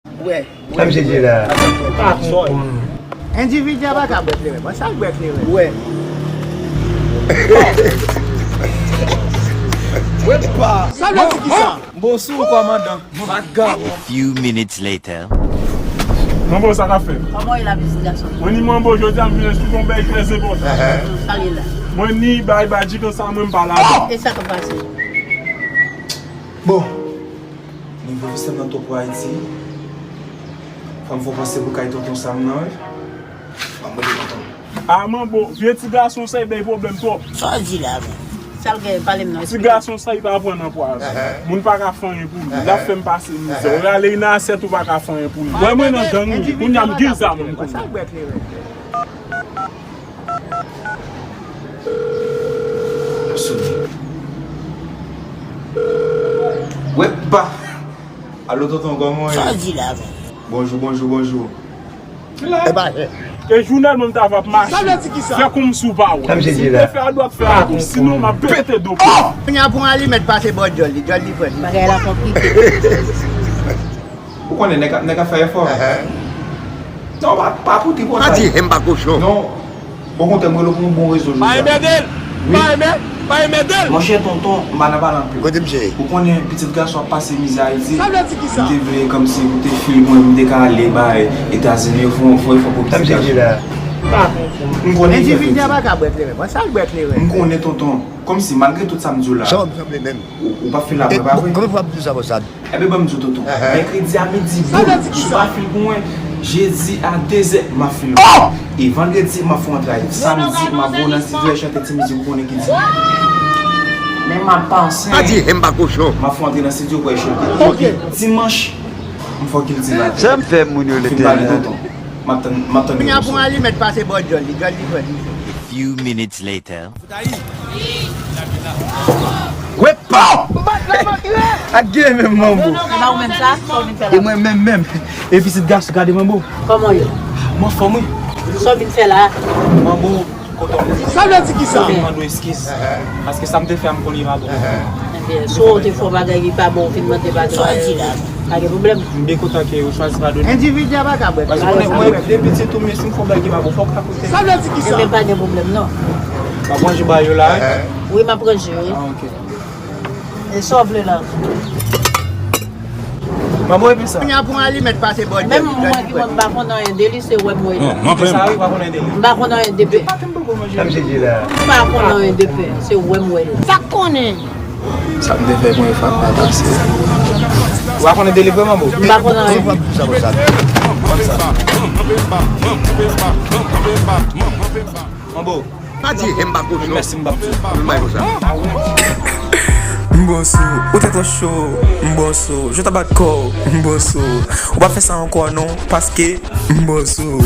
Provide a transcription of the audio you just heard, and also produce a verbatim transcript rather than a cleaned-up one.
Wè. Sa misye di la? Endividi a pa ka bwè kleren. Bon, sa l bwè kleren. Wè. Wè pa. Sa vle di ki sa? Bon, sou kòmandan. Vagabon. A few minutes later. Manbo, sa k ap fèt? Kòman w ye la, pitit gason? Mwen ni Manbo, jodi a m vin esplike yon bagay trè enpòtan. Sa l ye la? Mwen ni bay badji konsa, mwen m pa ladan. E sa k ap pase? Bon, nivo vistèm nan twòp pou Ayiti. Fò m fè w pase pou kay tonton Sam nan, wi. Ban m rele tonton. A, Manbo, vye ti gason sa, li bay pwoblèm twòp. Sa w di la menm? Sa l gen, pale m non, ti esplike. Gason sa, li pa pran nan pwason. Moun pa ka fè anyen pou li. L ap fè m pase mizè. Ou rale li nan asyèt, ou pa ka fè anyen pou li. Wè mwen nan gang wi. Kounye a m gen zam, m konnen. Sa l bwè kleren? Soni. Wè, pa. Alo, tonton, kòman w ye? Sa w di la menm? Bonjou, bonjou, bonjou. E pa jè. E jounèl mwen m ta va ap mache. Sa vle di ki sa? Fè kòmsi w pa wè. Si m te fè adwat, fè agòch. Sinon, m ap pete do pye. Kounye a pou yon alimèt pase bò djòl li, djòl li frèt. Bagay la konplike. Ou konnen nèg ap, nèg ap fè efò. Non, pa, pa pote konsa. Pa di, "Henm pa kochon." Non. Okontrè, m rele w pou yon bon rezon jodi a. Pa enmède l! Pa enmè-, pa enmède l! Monchè, tonton, m pa nan pale anpil. Kote misye ye? Ou konnen pitit gason ap pase mizè Ayiti. Sa vle di ki sa? M te vle kòmsi pou te fil mwen, m te ka ale bay Etazini, yo fè yon, fè yon efò pou pitit gason. M konnen li fè. Endividi a pa ka bwè kleren. Bon, sa l bwè kleren? M konnen, tonton. Kòmsi, malgre tout sa m di w la. Sa w sanble menm. Ou, ou p ap fil la, pa vre? Kòman w ap di sa konsa? Enben, ban m di w, tonton. Mèkredi a midi, boum, si w pa fil pou mwen, jedi a dezè, m ap fil pou ou. E vandredi, m ap fè w antre Ayiti. Samdi, m ap voye w nan estidyo, al chante ti mizik ou konnen ki di. Men m ap panse. Pa di, "Henm pa kochon." M ap fè w antre nan estidyo pou al chante. Epi dimanch, m fè w kilti la. Sa m fè moun yo, Letènèl. M ap tann, m ap tann. Kounye a pou yon alimèt pase bò djòl li, djòl li frèt. A few minutes later. Wè pa! Ak gen menm, Manbo. E mwen menm menm. E pitit gason, gade, Manbo. Kòman w ye? Mwen anfòm wi. Sa w vin fè la? Manbo, tonton. Sa vle di ki sa? Mwen mande w eskiz. Paske sa m te fè a, m konnen li pa bon. Ebyen, si w te fè yon bagay ki pa bon, w vin mande padon. Sa w di la? Pa gen pwoblèm. M byen kontan ke ou chwazi padone. Endividi a pa ka bwè. Paske ou konnen, mwen, depi ti tou, men si m fè yon bagay ki pa bon, fòk ou ka koute. Sa vle di ki sa? Ebyen, pa gen pwoblèm, non. W ap ranje bagay yo la, wi? Wi, m ap ranje, wi. Ah, ok. E sa w vle la? Manbo, epi sa? Kounye a pou yon alimèt pase bò djòl li, djòl li frèt. Menm mwen ki mwen, m pa konn anyen de li, se wè m wè li. Sa, wi, pa konn anyen de li. M pa konn anyen de pè. Sa misye di la? M pa konn anyen de pè, se wè m wè li. Sa k konnen? Sa m te fè premye fwa pa pase. Ou pa konnen delivre, Manbo? M pa konnen anyen. Manbo. Pa di, "Henm pa kochon." Mèsi, m p ap di. Mwen bay konsa. M bon sou, ou te twò cho, m bon sou, je ta bat kò, m bon sou. Ou pa fè sa ankò non, paske m bon sou.